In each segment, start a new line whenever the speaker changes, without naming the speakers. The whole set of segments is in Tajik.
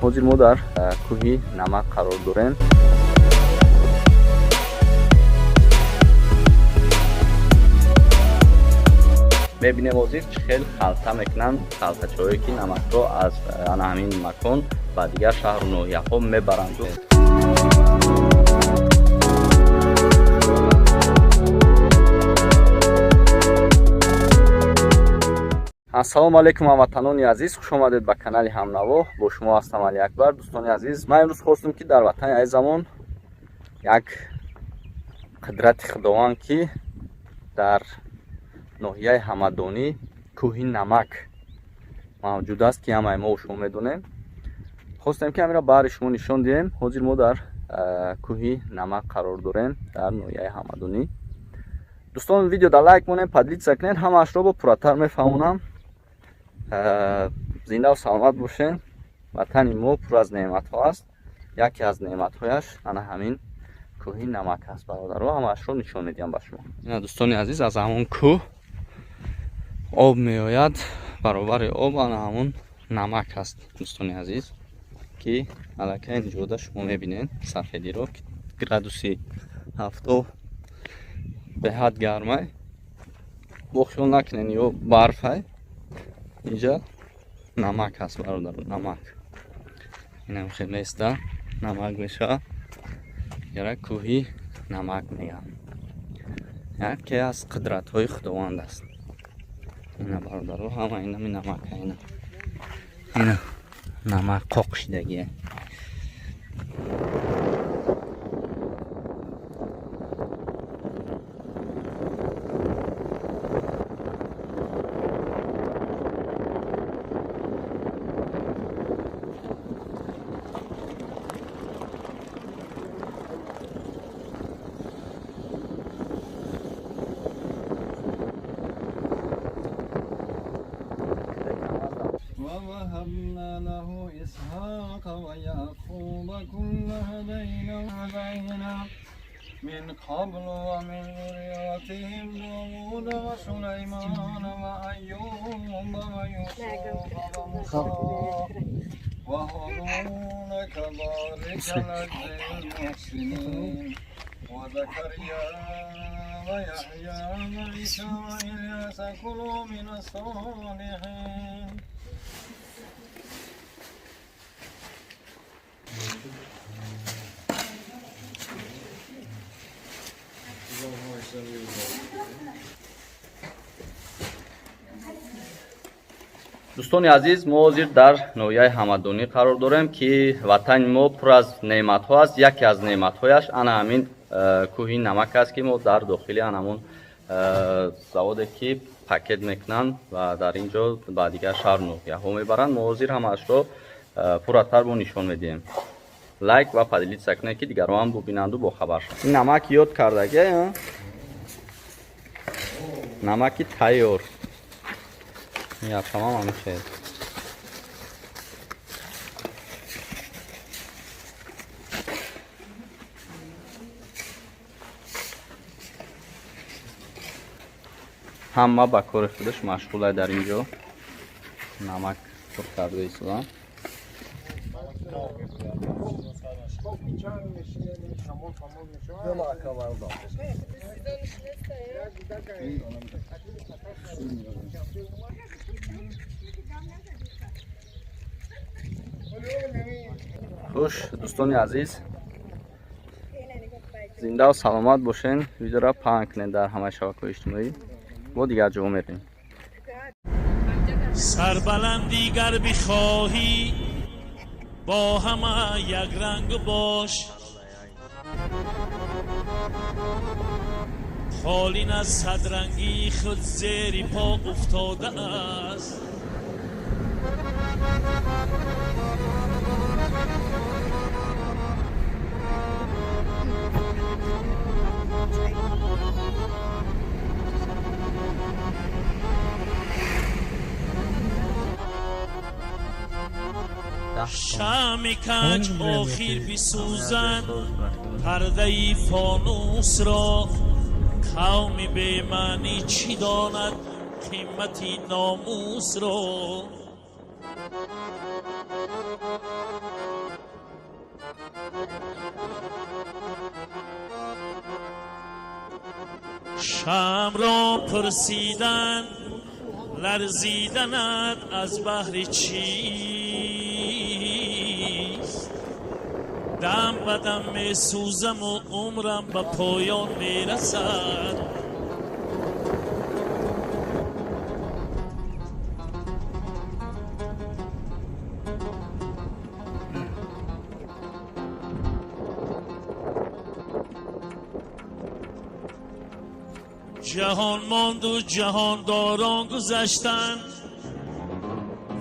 Ҳозир мо дар кӯҳи Намак қарор дорем. Мебинем, ҳозир чӣ хел халта мекунанд халтачаҳое, ки намакро аз ана ҳамин макон ба дигар шаҳру ноҳияҳо мебаранду. Ассалому алайкум, ҳамватанони азиз, хушомадед ба канали Ҳамнаво. Бо шумо ҳастам Али Акбар. Дӯстони азиз, ман имрӯз хостум, ки дар ватани азизамон як қудрати Худованд, ки дар ноҳияи Ҳамадонӣ кӯҳи Намак мавҷуд аст, ки ҳамаи мо шумо медонем, хостем, ки ҳаминро баҳри шумо нишон диҳем. Ҳозир мо дар кӯҳи Намак қарор дорем дар ноҳияи Ҳамадонӣ. Дӯстон, видео да лайк монем, поделиться кунед, ҳамаашро бо пурратар мефаҳмонам. Зиндаву саломат бошед. Ватани мо пур аз неъматҳо аст. Яке аз неъматҳояш ана ҳамин кӯҳи Намак аст. Бародаро, ҳамаашро нишон медиҳам ба шумо. Ина, дӯстони азиз, аз ҳамон кӯҳ об меояд, баробари об ана ҳамон намак аст, дӯстони азиз, ки аллакай инҷода шумо мебинед сафедиро. Градуси 70, беҳад гармай. Бо хиёл накунед, ё барфай, инҷа намак аст, бародаро, намак. Инам хел места намак мешавад. Яра кӯҳи Намак мегӯям, яке аз қудратҳои Худованд аст. Ина, бародаро, ҳама инами намак, ина, ина намак қоқ шидагия.
ووهبنا له إسحاق ويعقوب، كلا هدينا وهدينا من قبل، ومن ذريتهم داود وسليمان وأيوب ويوسف وموسى وهارون، كذلك نجزي المحسنين، وزكريا ويحيى وعيسى وإلياس، كل من الصالحين.
Дӯстони азиз, мо ҳозир дар ноҳияи Ҳамадонӣ қарор дорем, ки ватани мо пур аз неъматҳо аст. Яке аз неъматҳояш ана ҳамин кӯҳи Намак аст, ки мо дар дохили ана ҳамон заводе, ки пакет мекунанд ва дар ин ҷо ба дигар шаҳру ноҳияҳо мебаранд, мо ҳозир ҳамаашро пурратар бо нишон медиҳем. Лайк ва поделиться кунед, ки дигарон ҳам бубинанду бохабар шаванд. Ин намак ёд кардагия, намаки тайёр. Я тамом, ҳамин хел. Ҳама ба кори худаш машғулай. Дар ин ҷо намак пур карда истодам. Хуш, дӯстони азиз, зиндаву саломат бошен. Видеора паҳн кунед дар ҳамаи шабакаҳои иҷтимоӣ. Бо дигар ҷо мерем.
Сарбаландӣ гар бихоҳӣ, бо ҳама якранг бош. Холин аз садрангии худ зери по уфтодааст. Шамъи каҷ охир бисӯзад пардаи фонусро. Қавми бемаънӣ чӣ донад қимати номусро? شمع را پرسیدن لرزیدنت از بهر چیست؟ دم به دم می سوزم و عمرم به پایان می رسد. جهان ماند و جهانداران گذشتند،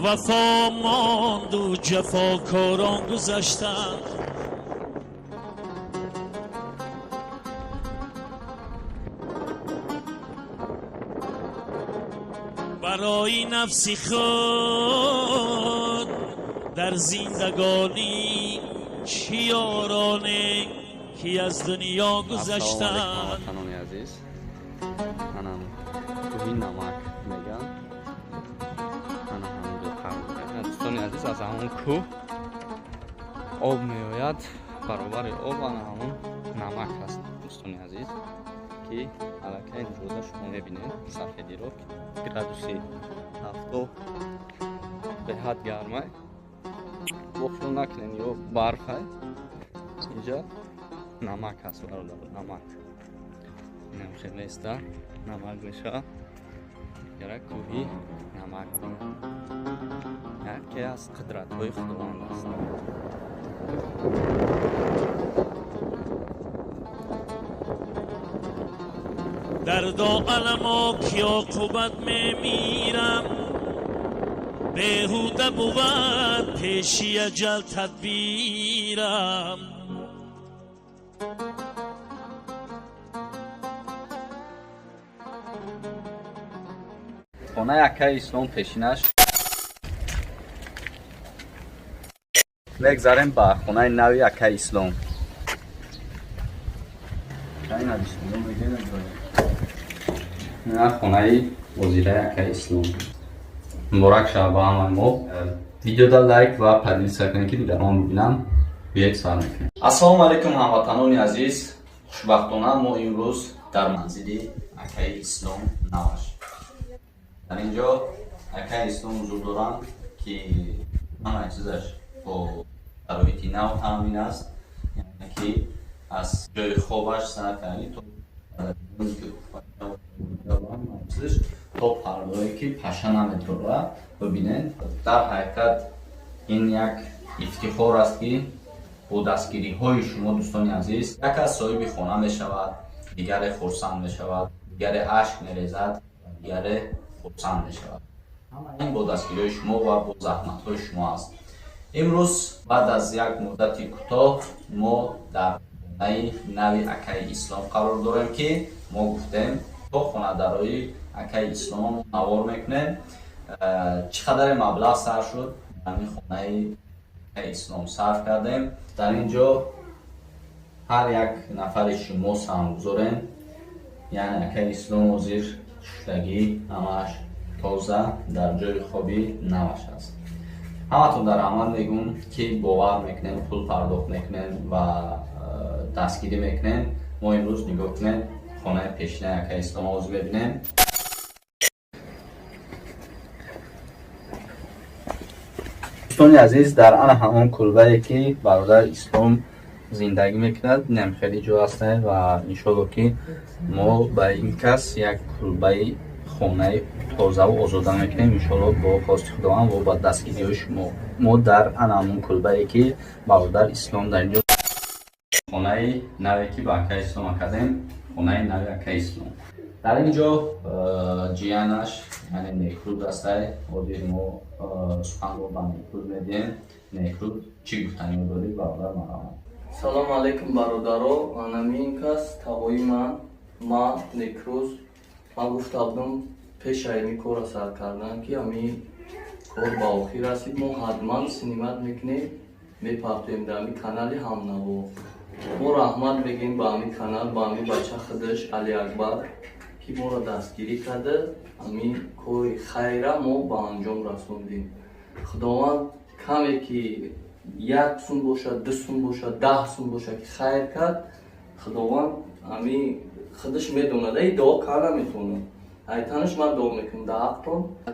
وفا ماند و جفاکاران گذشتند. برای نفس خود در زندگانی چی یارانه که از دنیا گذشتند.
Анам кӯҳи намак меган. Ана ҳаминҷо қарор мегирад. Дӯстони азиз, аз ҳамон кӯҳ об меояд, баробари об ана ҳамон намак ҳаст, дӯстони азиз, ки аллакай имрӯза шумо мебинед сафедиро, градуси 70 беҳад гармай. Бохшо накунед, ё барфай. Инҷа намак ҳаст, бародар, намак. Инам хеле неста, намак мешавад. Яра кӯҳи намак яке аз қудратҳои Худованд аст.
Дардо аламо ки оқубат мемирам, беҳуда бувад пеши аҷал тадбирам.
Хонаи акаи Ислом пешинаш. Мегзарем ба хонаи нави акаи Ислом. Хонаи ҳозираи акаи Ислом. Муборак шавад ба ҳамаи мо. Видеода лайк ва поделиться кунед, ки дигарон бибинанд. Биёед сар мекунем. Ассалому алайкум, ҳамватанони азиз. Хушбахтона мо имрӯз дар манзили акаи Ислом наваш. Дар инҷо акаи Ислом ҳузур доранд, ки ҳамаи чизаш бо шароити нав таъмин аст, яъне ки аз ҷои хобаш сар карда то пардое ки паша наметорад. Бибинед, дар ҳақиқат ин як ифтихор аст, ки бо дастгириҳои шумо, дӯстони азиз, як аз соҳиби хона мешавад, дигаре хурсанд мешавад, дигаре ашк мерезад, дигаре хурсанд мешавад. Ҳама ин бо дастгириҳои шумо ва бо заҳматҳои шумо аст. Имрӯз баъд аз як муддати кӯтоҳ мо дар хонаи нави акаи Ислом қарор дорем, ки мо гуфтем то хонадарои акаи Ислом навор мекунем. Чӣ қадаре маблағ сарф шуд, ҳамин хонаи акаи Ислом сарф кардем. Дар ин ҷо ҳар як нафари шумо саҳмгузорем, яъне акаи Ислом ҳозир шуштагӣ ҳамааш тоза дар ҷои хоби наваш аст. Ҳаматон дар амал мегӯм, ки бовар мекунем, пул пардохт мекунем ва дастгирӣ мекунем. Мо имрӯз нигоҳ кунем, хонаи пешинаи акаи Ислом ҳозир мебинем. Дӯстони азиз, дар ана ҳамон кулбае ки бародар Ислом зиндагӣ мекунад, инам хеле ҷо ҳастем ва иншоалло ки мо ба ин кас як кулбаи хонаи тозаву озода мекунем, иншоалло бо хости Худованд ва бо дастгириҳои шумо. Мо дар ана ҳамон кулбае ки бародар Ислом дар инҷо хонаи наве ки ба акаи Ислом кардем, хонаи нави акаи Ислом. Дар ин ҷо ҷиянаш, яъне Некрӯз ҳастай. Ҳозир мо суханро ба Некрӯз медиҳем. Некрӯз, чӣ гуфтаниҳо дорӣ, бародар? Марҳамат.
Салому алайкум, бародаро. Анамин кас тағои ман, ман Некрӯз. Ман гуфта будам пеш ами корро сар кардан, ки ами кор ба охир расид, мо ҳатман синимат мекунем, мепартоем дар ами канали Ҳамнаво. Мо раҳмат мегӯем ба ами канал, ба ами бача худаш Алиакбар, ки моро дастгирӣ карда, ами кори хайра мо ба анҷом расондем. Худованд каме ки 1 сум бошад, 2 сум бошад, 10 сум бошад, ки хайр кард, Худованд ҳами худаш медонад. Ай дуо карда метавонад, айтанаш ман дуо мекунам дар ҳақтон.